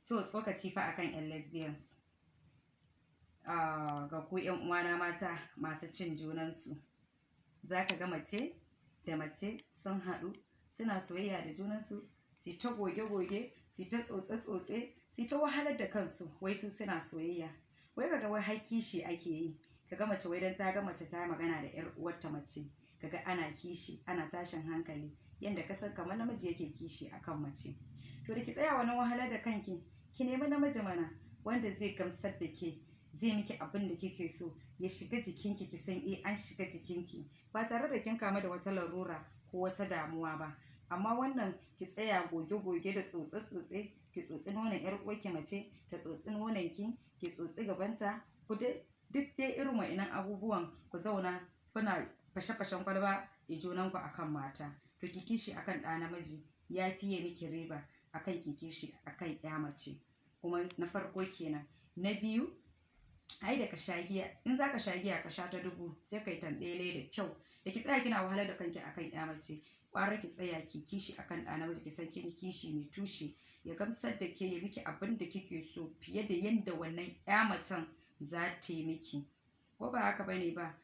To, tsokaci fa akan 'yan lesbians. Ga ku 'yan uwana mata masu cin junansu. Za ka ga mace da mace sun haɗu suna soyayya da junansu, su ta goge-goge, su ta tsotse-tsotse, su ta wahalar da kansu, wai su suna soyayya. Wai kaga wai har kishi ake yi. Kaga mace wai don ta ga mace ta magana da 'yar uwarta mace, kaga ana kishi, ana tashin hankali. Yanda ka san kamar namiji yake kishi akan mace. To, da ki tsaya wani wahalar da kanki, ki nemi namiji mana wanda zai gamsar da ke, zai miki abin da kike so, ya shiga jikinki, ki san eh an shiga jikinki, ba tare da kin kamu da wata larura ko wata damuwa ba. Amma wannan ki tsaya goge-goge da tsotse-tsotse, ki tsotsi nonon 'yar uwarki mace, ta tsotsi nononki, ki tsotsi gabanta, ku dai duk dai irin wa'innan abubuwan, ku zauna kuna fashe-fashen kwalba i junanku akan mata. To, ki kishi akan ɗa namiji ya fiye miki riba akan ki kishi akan 'ya mace. Kuma na farko kenan. Na biyu, ai da ka sha giya, in za ka sha giya ka sha ta dubu, sai kai tambele da kyau. Da ki tsaya kina wahalar da kanki akan 'ya mace, ƙwara ki tsaya ki kishi akan ɗa namiji, ki san kin kishi mai tushe, ya gamsar da ke, ya miki abin da kike so fiye da yanda wannan 'ya macen za ta yi miki. Ko ba haka bane ba?